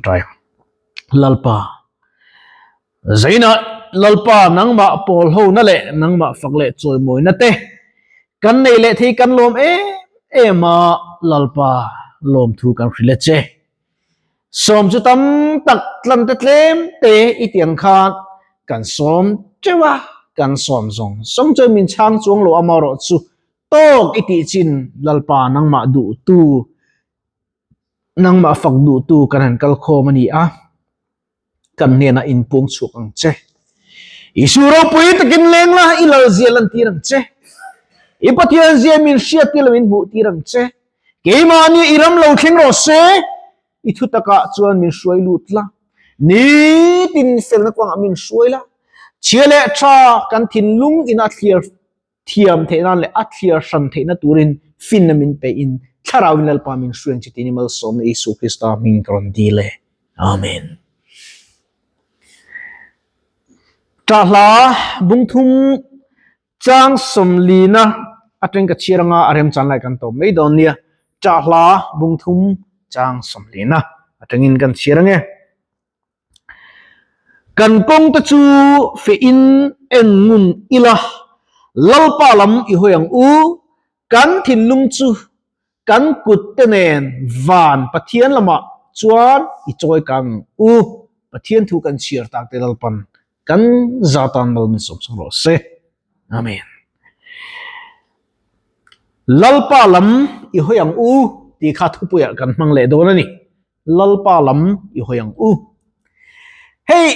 Ṭai. Lalpa, Zainah Lalpa nangmah pawl hona leh nangmah fak leh chawimawina te kan nei leh thei kan lawm em em a, Lalpa lawmthu kan hrilh a che. Sawm chu tam tak tlan te tlem te i ti ang khan kan sawm teuh a, kan sawm zawng zawng chuan min chhang chuang lo amaherawh chu tawk i tih chin Lalpa nangmah duhtu Nangmah fak duhtu kan han kal khawm a ni a, kan hnenah inpuang chhuak ang che. Isu ropui takin leng la, i lal zia lantir ang che. I Pathian zia min hriat tir lo in hmuh tir ang che. Keimahni i ram lo thleng rawh se, i thu takah chuan min hruai lut la. Nitin felna kawngah min hruai la. Chhia leh tha kan thinlung in a thliar thiam theih nan leh a thliar hran theihna turin finna min peihin Thlarauin Lalpa min hruain che tiin i malsawmna Isua Krista hming ka rawn dil e. Amen. Ṭahla bungthum chang sawmlina atang ka chhiar anga a remchan lai kan tawp mai dawn nia. Ṭahla bungthum chang sawmlina atangin kan chhiar ange. Kan kawng te chu feh in en ngun ila, Lalpa lam i hawi ang u, kan thinlung chu kan kut te nen van Pathian lamah chuan i chawi kang ang u. Pathian thu kan chhiar tak te Lalpan kan za tan mal min sawm sak rawh se. Amen. Lalpa lam i hawi ang u tih kha thupuiah kan hmang leh dawn a ni. Lalpa lam i hawi ang u. Hei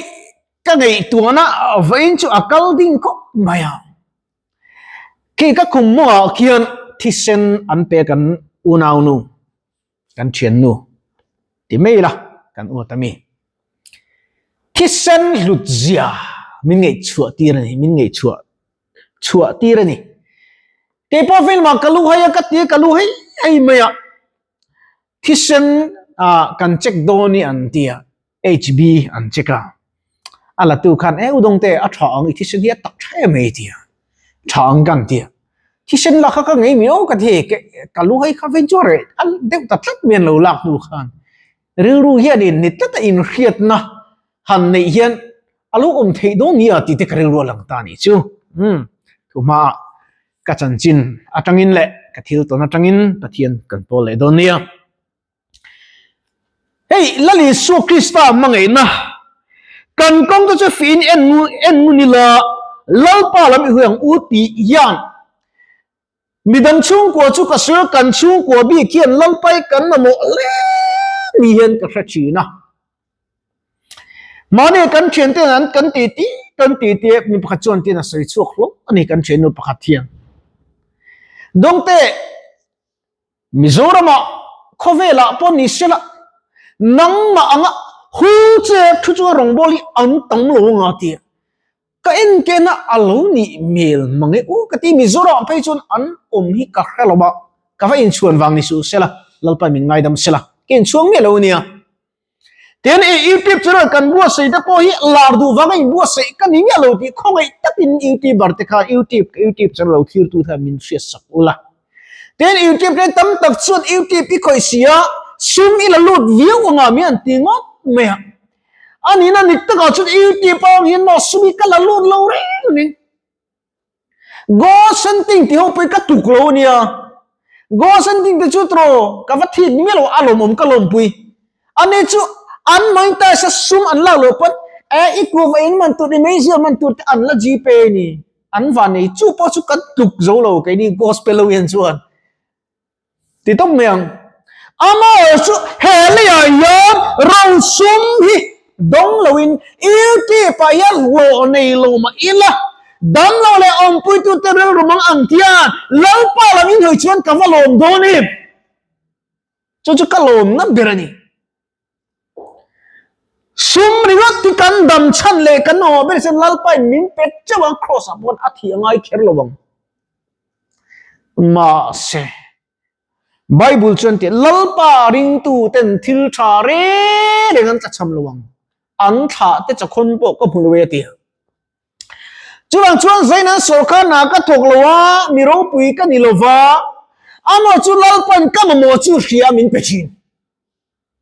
ka ngaihtuahna vawiin chu a kal ding khawp mai a. Khi ka khum mawngah khian thisen an pe kan unaunu, kan thiannu ti mai ila kan uat a mi. Thisen hlut zia min ngaihchhuah tir a ni, min ngaihchhuah chhuah tir a ni. Keipawh film ah ka lu hai a ka ti a ka lu hei hei mai a. Thisen ah kan check dawn i an ti a, HB an check a. A la tu khan e udawngte a tha ang i thisen hi a tak tha em mai ti a, tha ang kan ti a. Thisen lak kha ka ngei miau ka ti hei ka lu hei kha vei chu a reh a deuh ta tlat mai an lo lak hnu khan. Rilru hian in ni tlat a inhriatna han neih hian a lo awm theih dawn nia tih te ka rilru a lang ta a nih chu. Umm thuhmaah ka chanchin atangin leh ka thil tawn atangin Pathian kan pawl leh dawn nia. Hei Lal Isua Krista hmangaihna kan kawng te chu fiin en en ngun ila Lalpa lam i hui ang u tih hian Midang chhungkua chu ka sawi a, kan chhungkua bik hian Lalpai kan mamawh hle ni hian ka hre thin a. Mahni kan thian ten an kan ti ti kan ti ti mi pakhat chuan tin a sawi chhuak hlawm a ni kan thiannu pakhat hian. Dawngte Mizoramah khawvelah pawh ni sela nangmah anga hul che thu chunga rawngbawl hi an tam lo anga tia. Ka enkehna a lo nih hmel mang e u ka ti Mizoram ah phei chuan an awm hi ka hre lo a, ka va inchhuan vang ni suh sela, Lalpa min ngaidam sela, ka inchhuang miah lo ania. Tin i YouTube channel kan buatsaih te pawh hi lar duh vanga inbuatsaih ka ni miah lo tih khawngaih takin YouTuber te kha YouTube ka YouTube channel lo thirtu te kha min hriatsak ula. Tin YouTube te tam tak chuan YouTube i khawih si a, sum i la lut viau anga mi an ti ngawt mai a. A nihna dik takah chuan YouTube a awm hian maw sumi ka la lut lo reng a ni. Ghost hunting tih ho pawh hi ka tuk lo a nia. Ghost hunting te chu tawh ka va thik miah lo a lawmawm ka lawmpui. Ani chu an monetize a sum an lak loh pawn e i kuva in man tur i meizial man tur te an la gpay a ni. An van nei chu pawh chu kan tluk zo lo keini gospel ho hian chuan. Ti tawp mai ang. Amaherawh chu he leiah hian rosum hi dawng loin YouTube ah hian hlawh nei lo mah ila, damlo leh awmpuitute rilru mang ang tian Lalpa lam inhawi chuan ka va lawm dawn em? Chu chu ka lawmna ber a ni. Sum ringawt hi kan dam chhan leh kan mamawh ber chuan Lalpa in min pe teuh ang Kraws ah pawh a thih a ngai kher lo ang. Mahse, Bible chuan tih Lalpa ringtu ten thil tha reng reng an tlachham lo ang. An thlah te chakhawn pawh ka hmu lo e a ti. Chuvang chuan Zainan sawrkar hna ka thawk lo a, mi ropui ka ni lo va, amaw chu Lalpan ka mamawh chu hria min pe thin.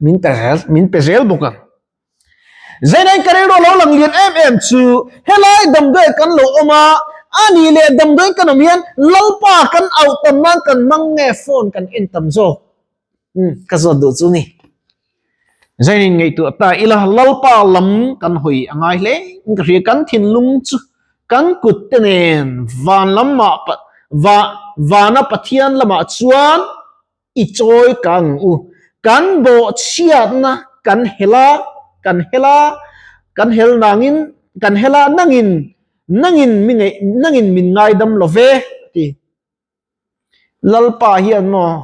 Min pe zel, min pe zel bawk ang. Zainain ka rilru lo lang lian em em chu helai damdawi kan lo awm a, a nih leh damdawi kan awm hian Lalpa kan auh tam nan kan hmang nge phone kan en tam zawk? Umm ka zawt duh chu ni. Zainin ngaihtuah ta ila Lalpa lam kan hawi a ngai hle in ka hria, kan thinlung chu kan kut te nen van lamah va vana Pathian lamah chuan I chawi ka ang u. Kan bawhchhiatna kan hel a, kan hel a, kan hel nangin, kan hel a, nangin, nangin mi ngeih, nangin min ngaidam lo ve, a ti. Lalpa hian maw,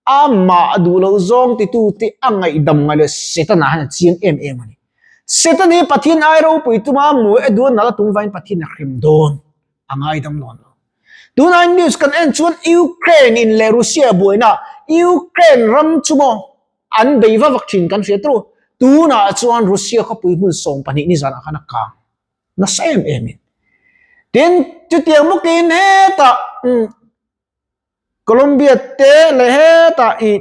amah duh loh zawng titute a ngaihdam ngai lo, Setana hian a chiang em em a ni. Setan hi Pathian ai ropui tuma mu e duan nal a tum vain Pathian a hrem dawn, a ngaidam dawn lo. Tunah news kan en chuan Ukraine in leh Russia buaina Ukraine ram chu maw an bei va vak thin kan hria tru. Tunah chuan Russia khawpui hmun 12 ni zanah khan a kang nasa em em in. Tin, chutiang bawkin hetah Colombia te leh hetah i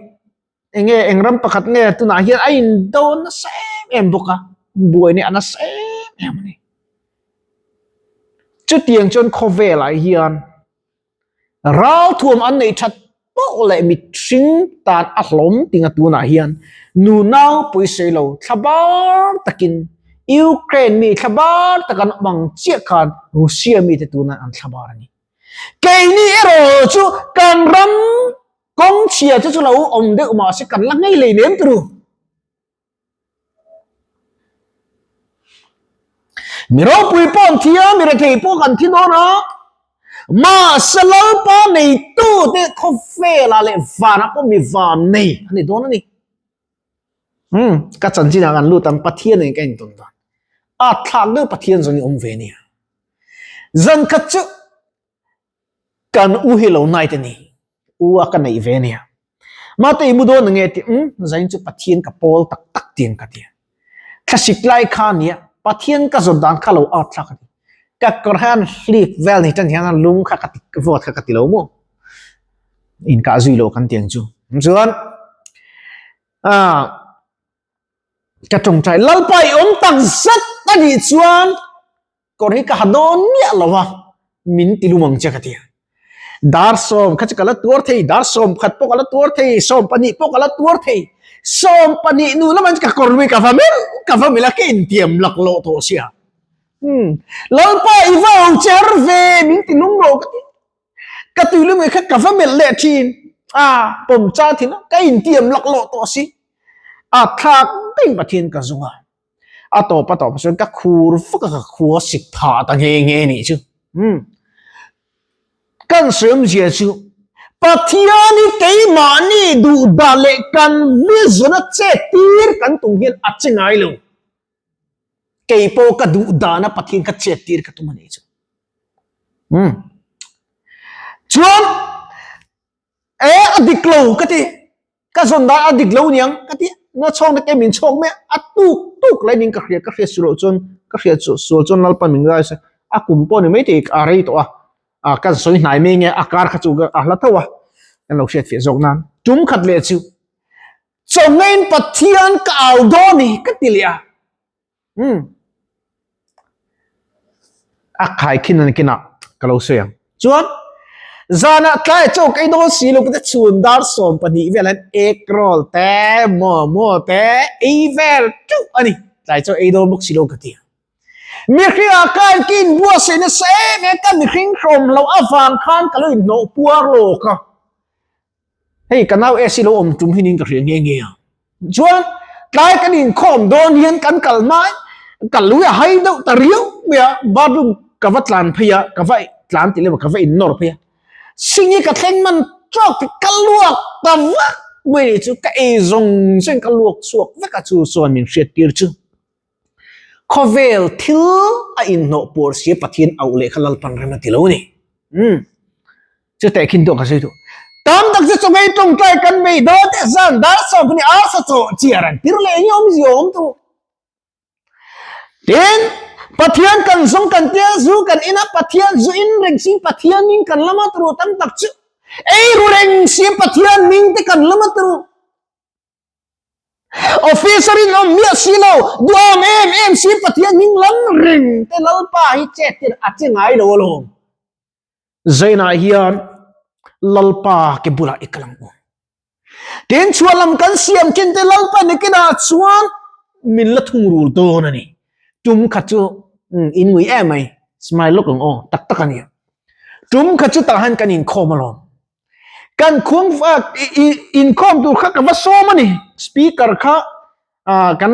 enge eng ram pakhat nge tunah hian a indo nasa em em bawk a, buaina a nasa em em a ni. Chutiang chuan khawvelah hian ralthuam an neih that poh leh mihring tan a hlawm tinga tunah hian nunau pawisei lo thlabar takin Ukraine mi thlabar tak an awm ang chiah khan Russia mite tunah an thlabar a ni. Keini erawh chu kan ram kawng chhia chu chu lo awm deuh mah se kan la ngei lei nem turu. Mi ropui pawh an thi a, mi rethei pawh kan thi dawn a, mahse Lalpa neitu te khawvelah leh vanah pawh mi van nei a ni dawn a ni. Umm ka chanchinah kan lut ang Pathian in ka intawn dan. A thlak deuh Pathian zawng i awm ve nia. Zan khat chu kan u hi lo night a ni. U a ka neih ve nia. Mate i mu dawn ange ti umm zain chu Pathian ka pawl tak tak tiang ka tia. Thlasik lai kha nia Pathian ka zawt dan kha lo at thlak a ni. Ka kawr hian hlip vel ni tan hian lung kha ka ti vawt kha ka ti lo maw. Inkah zui lo kan tiang chu. Chuan ah ka tawngtai Lalpa i awm tak zet a nih chuan kawr hi ka ha dawn miah lo a min ti lum ang che ka ti a. Dar sawm kha chu ka la tuar thei, dar sawm khat pawh ka la tuar thei, sawm pahnih pawh ka la tuar thei. Sawm pahnih nu lamah chuan ka kawr lui ka va melh ka va melh a, ka intiam laklawh tawh sia. Umm Lalpa i va au che har ve min ti lum rawh ka ti. Ka tui lum kha ka va melh leh thin a, pawm chang thin a, ka intiam laklawh tawh si. A thlak daih Pathian ka zung a. A tawp a tawp chuan ka khur vak a, ka khua sik phah ta nghe nghe nih chu. Umm. Kan sawiawmzia chu Pathian hi keimahni duh dan leh kan vision a chet tir kan tum hian a che ngai lo. Kei pawh ka duh dana Pathian kha chet tir ka tum a nih chu. Umm. Chuan e a dik lo ka ti. Ka zawn dan a dik lo niang ka ti. Na chhawng te ke min chhawk mai a tuk tuk lai ning ka hria ka hria sual loh chuan ka hria chu sual chuan Lalpa min ngai se a kum pawh ni mai thei a rei tawh a a kan sawi hnai mai nge a kar kha chu a hla tho a kan lo hriat fiah zawk nan tum khat leh chu chawngeiin Pathian ka au dawn ni ka ti leh a. Umm. A khai khin an kinah ka lo sawi ang. Chuan zanah tlai chaw ka ei dawn si lo ka chhun dar 12 vel hian egg roll te momo te ei vel teuh a ni. Tlai chaw ei dawn bawk si lo ka ti a. Mihring ah khan ka inbuatsaih nasa em em ka mihring hrawm loh avang khan ka lo inhnawh puar lawk a. Hei ka nau AC lo awm tum hi nin ka hria nghe nghe a. Chuan tlai kan inkhawm dawn hian kan kal hma ka lui a hai deuh ta riau mai a, bathroom ka va tlan phei a, ka va tlan tih leh ka va innawr phei a. Singi ka thleng man tawk tih ka luak ta vak mai nih chu ka ei zawng zawng ka luak chhuak vek a chu chuan min hriat tir chu. Khawvel thil a inhnawh puar sia Pathian auh leh kha Lalpan rem a ti lo a ni. Umm. Chutah khin tawh ka sawi duh. Tam tak chu chawngei tawngtai kan bei dawn te zan dar 12 arsa chaw chiar an tir leh eng awmzia awm tu. Tin, Pathian kan zawng kan tia zu kan ina Pathian zu in reng si Pathian min kan lama turu tam tak chu ei ru reng si Pathian ming te kan lama turu. Officer in awm miah si lo, duhawm em em si Pathian hming lam reng te Lalpa hi chet tir a che ngai lo alawm. Zainah hian Lalpa ke bulah i kal ang u. Tin chhuah lam kan siam thin te Lalpa nikinah chuan min la thungrul dawn a ni. Tum khat chu in ngui em mai, smile lawk ang aw, tak tak a nia. Tum khat chu tah hian kan inkhawm alawm. Kan khuang inkhawm tur kha ka va sawm a ni. Speaker kha kan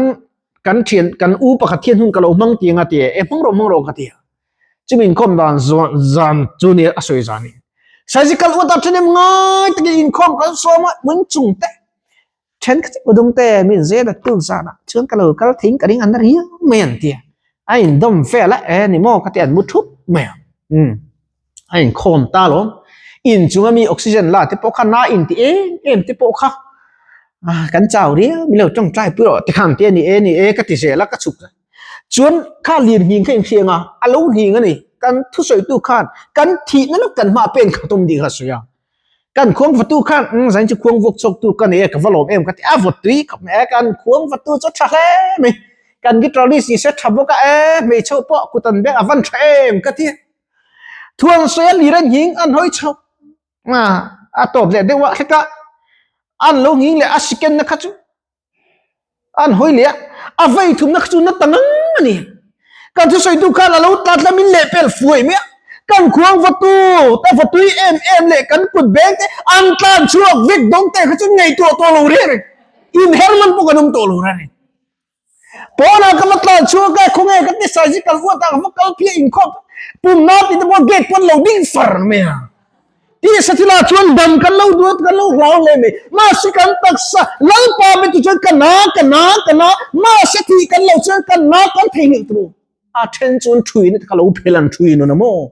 kan thian kan u pakhat hian hun ka lo hmang ti anga ti e hmang rawh hmang rawh ka ti a. Chumi inkhawm dan zan chu nia a sawi zan in. Surgical uat ah thenem ngai takin inkhawm kan sawm a mun chung te then kha chu udung te min zel a tuk zan ah chuan ka lo kal thing ka ring an riau mai an ti a. A indawm vel a e ni maw ka ti an mu thup mai a. Umm. A inkhawm ta alawm. Inchung ami oxygen la te pawh kha na inti em em te pawh kha kan chau riau min lo tawngtai pui rawh tikhan te a ni e ni e ka ti zel a ka chhuk a. Chuan kha lir nghing kha inhriang a, a lo nghing a ni. Kan thusawitu khan kan thihna lawk kan hma pen kha tum dih kha a sawi a. Kan khuang vatu khan umm zain chu khuang vuak chhuak tu ka nei a ka va lawm em ka ti a vawt tui khawp mai a kan khuang vatu chu tha hle mai kan guitarist ni se tha bawk a e hmeichhe pawh kut an beng a van tha em ka ti a thuan sawi a lir an nghing an hawi chho a a tawp leh deuh a hleka an lo nghing leh a second na kha chu An hawi leh a, a vei thumna kha chu na ta ngang a ni. Kan thusawitu khan a lo tla tla min lehpel fuai mai a, kan khuang vatu te vatui em em leh kan kut beng te an tlan chhuak vek dawng te kha chu ngaihtuah tawh lo reng reng, inher man pawh kan awm tawh lo reng reng. Pawnah ka va tlan chhuak a, khawnge ka ti surgical ward ah ka va kal phiah inkhawp pumna tih te pawh gate pawn lo ding far mai a. Tisa thilah chuan dam kan lo duat kan lo hlau hle mai. Mahse kan taksa Lalpa be tu chuan ka na ka na ka na mahse thih kan lo chuan kan na kan theihnghilh tur a then chuan thuina te kha lo phel an thui nun a maw.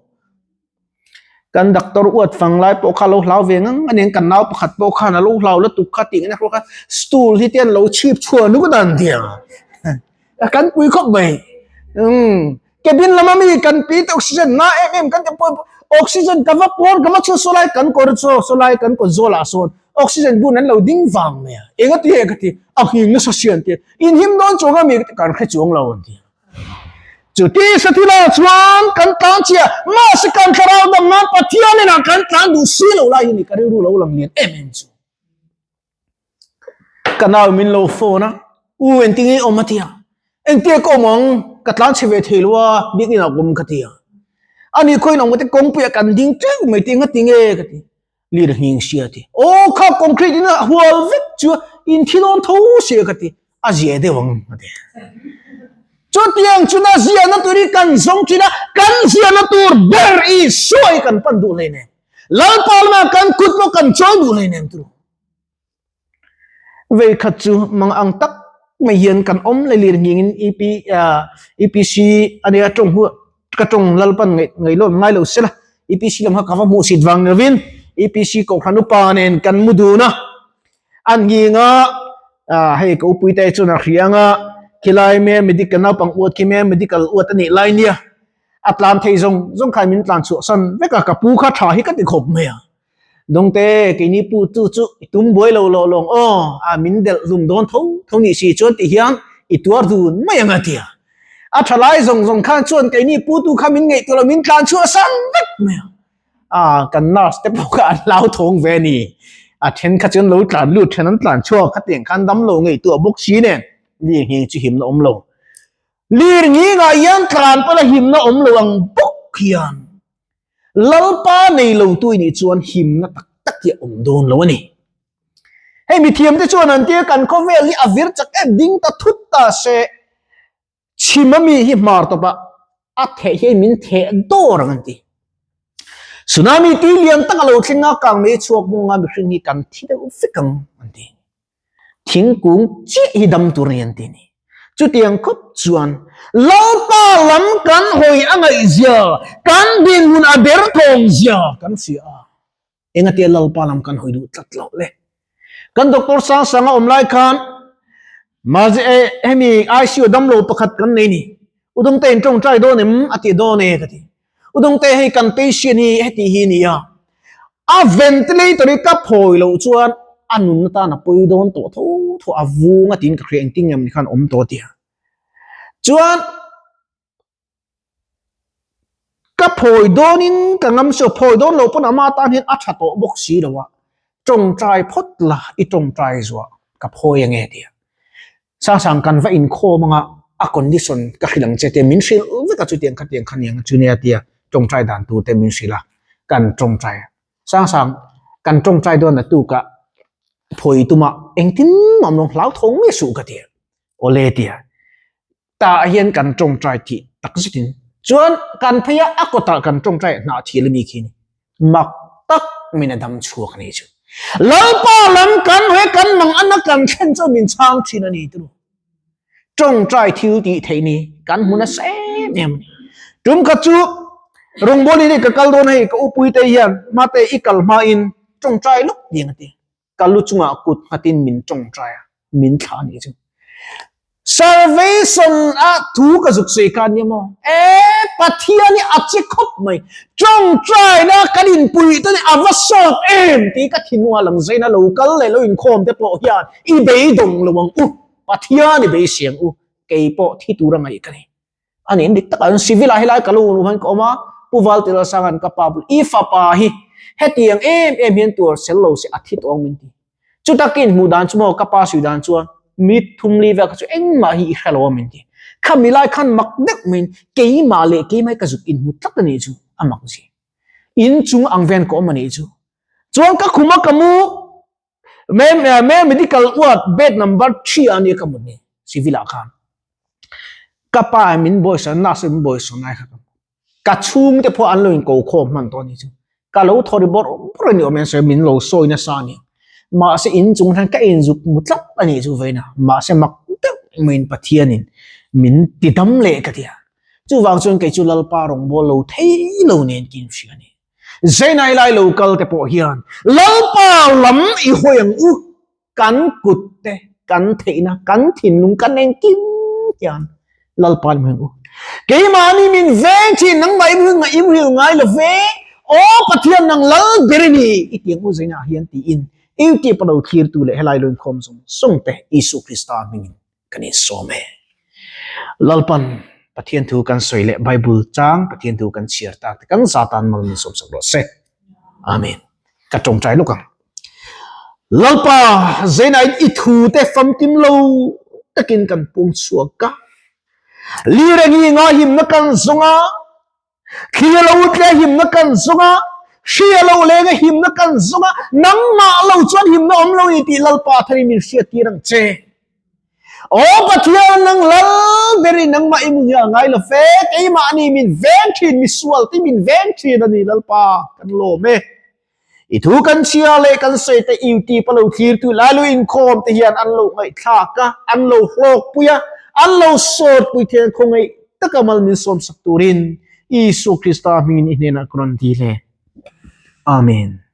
Kan doctor uat fang lai pawh kha lo hlau ve ngang a nen kan nau pakhat pawh khan a lo hlau lutuk kha tih ngei kha stool hi te an lo chhip chhuah nuk dan tia kan pui khawp mai. Umm. Cabin lama mi kan pi te oxygen na em em kan ti pawh oxygen ka va pawn ka va chhuah saw lai kan kawr chaw saw lai kan kawt zawl ah sawn oxygen bun an lo ding vang mai a enga ti he ka ti a nghing nasa si an ti in him dawn chuang a mi ka ti kan hre chuang lo an ti chu ti sa thil ah chuan kan tlan chhia mahse kan thlarau dam nan Pathian in ah kan tlan duh si lo lai hi ni ka rilru lo lang lian em em chu. Ka nau min lo phone a, U engtin nge i awm a ti a, engtia ka awm ang, ka tlan chhe ve thei lo a, biakinn ah ka awm ka ti a. Ani khawiin awm ka ti, kawngpuiah kan ding teuh mai ti, engati nge ka ti, lir nghing sia a ti, aw kha concrete in a hual vek chu a inthi dawn tho sia ka ti, a zia deuh ang a ti. Chutiang chuna ziahna tur hi kan zawng thin a, kan ziahna tur ber Isua hi kan pan duh hleinem. Lalpa lama kan kut pawh kan chawi duh hleinem turu. Vei khat chu mang ang tak mai hian kan awm leh lir nghingin EP EPC ania tawng hu ka tawng Lalpan ngaih ngaih ngai lo sela EPC lam kha ka va hmuh sit vang ni lovin EPC kohhran upa nen kan mu dun a an nghinga hei ka upui te chuan a hria anga khilai me medical naupang uat khi me medical uat anih lai nia A tlan thei zawng zawng khan min tlan chhuah san vek a, ka pu kha tha hi ka ti khawp mai a. Dawngte, keini pu tu chu i tum buai lo lawh lawng aw, a min delh hlum dawn tho tho nih si chuan ti hian i tuar dun mai ang a ti a. A tha lai zawng zawng khan chuan keini pu tu kha min ngaihtuah lo min tlan chhuah san vek mai a. A, kan nurse te pawh kha an hlauthawng ve a ni. A then kha chuan lo tlan lut then an tlan chhuak khatiang khan damlo ngaihtuah bawk si nen mi ngheng chu himna awm lo. Lir ngingah hian tlan pawh la himna awm lo ang bawk hian Lalpa nei lo tu i nih chuan himna tak tak hi a awm dawn lo a ni. Hei mithiamte chuan an tia kan khawvel hi a vir chak em ding ta thut ta se chhim ami hi hmar tawpah a theh hian min theh dawr ang an ti. Tsunami tui lian tak a lo thleng a kang mei chhuak hmung a mihring hi kan thi deuh vek ang an ti. Thingkung chiah hi dam tur a ni an ti a ni. Chutiang khawp chuan Lalpa lam kan hawi a ngaihzia, kan dinhmun a ber thawngzia kan hria a. Engatia Lalpa lam kan hawi duh tlat loh le? Kan Doctor Sangsanga awm lai khan Mazi e hemi ICU damlo pakhat kan nei ni. Udawngte in tawngtai dawn em? A ti dawn e ka ti. Udawngte hei kan patient hi heti hi a ni a. A ventilator hi ka phawi loh chuan a nunna tan a pawi dawn tawh tho tho a vung a tiin ka hria engtin nge maw ni khan awm tawh tia. Chuan ka phawi dawnin ka ngam si lo, phawi dawn loh pawn ama tan hian a tha tawh bawk si lo a, tawngtai phawt la i tawngtai zuah ka phawi ange tia. Sangsang kan va inkhawm anga a condition ka hrilh ang che tia min hrilh vek a chutiang khatiang kha niang chu nia tia tawngtai dan tur te min hrilh a, kan tawngtai a. Sangsang kan tawngtai dawn na tukah phawi tuma engtin mah awm lo hlauthawng miah suh ka ti a, awle tia tah hian kan tawngtai tih tak zetin chuan kan phei a a kawtah kan tawngtai hnah thil ami khi ni mak tak min a dam chhuak a ni chu. Lalpa lam kan he kan mang ana kan thlen chuan min chhang thin a ni turu. Tawngtai thil tih theih ni kan hmu nasa em em a ni. Tum khat chu rawngbawlin hei ka kal dawn hei ka upui te hian mate i kal hmain tawngtai lawk tiang a ti. Ka lu chungah kut nghatin min tawngtai a, min thlah a nih chu. Salvation a thu ka zuk sawi kha nia maw? E, Pathian hi a che khawp mai. Tawngtaina kan inpuih te a va sawt em tih ka thinlungah lang zaina lo kal leh lo inkhawm te pawh hian i beidawng lo ang u. Pathian i beisei ang u. Kei pawh thi tura ngaih ka ni. A nih dik takah chuan civil ah helai ka lo luh hian ka awm a, Pu Valtira Sanga'n ka pa bul i fapa hi hetiang em em hian tuar sel lo se a thi tawh ang min ti. Chuta ka inhmuh dan chu maw ka pa sawi dan chuan mi thumli vel kha chu engmah hi i hre lo a min ti. Khami lai khan mak deuh maiin keimah leh keimah hi ka zuk inhmu tlat a nih chu a mak zia. Inchung ang vel ka awm a nih chu. Chuan ka khum a ka mu Me me medical ward bed number 3 a nia ka mut ni civil ah khan ka pa min bawisa nurse min bawisa nai kha ka chhung te pawh an lo in ko khawm hman tawh ni chu ka lo thaw ri bawrh bawrh ani awm e min lo sawi nasa ani mahse in chung hian ka in zuk mu tlat ani chu veina mahse mak deuh maiin Pathian in min ti dam leh ka tia chuvang chuan kei chu Lalpa rawngbawl lo thei lo nen kin hria ani. Zainai lai lo kal te pawh hian Lalpa lam i hawi ang u, kan kut te, kan theihna, kan thinlung, kan engkim hian Lalpa lam hawi ang u. Keimahni min veng thin, nangmah i i muhil ngai lo ve, Aw Pathian nang lal ber i ni, i ti ang u Zainah hian tiin YouTube a lo thlirtu leh helai lo inkhawm zawng zawng te Isu Krista hmingin kan insawm e. Lalpan Pathian thu kan sawi leh Bible chang Pathian thu kan chhiar tak te kan za tan mal min sawm sak rawh se. Amen. Ka tawngtai lawk ang. Lalpa Zainain i thu te famkim lo takin kan pung chhuak a. Lirengi nga himna kan zawnga Thli a lo tle himna kan zawng a, hri a lo leng a himna kan zawng a, nangmah lo chuan himna awm lo i tih Lalpa tharin min hriattir ang che. Aw Pathian, nang lal berin nangmah i mu ngial ngai lo fe, keimahni min veng thin, misual te min veng thin a ni Lalpa, kan lawm e. I thu kan chhia leh kan sawi te YouTube a lo thlirtu lailu inkhawm te hian an lo ngaihthlak a, an lo hlawkpui a, an lo sawtpui thei a, khawngaih taka mal min sawmsak turin Isua Krista hmingin i hnenah ka rawn dil e. Amen.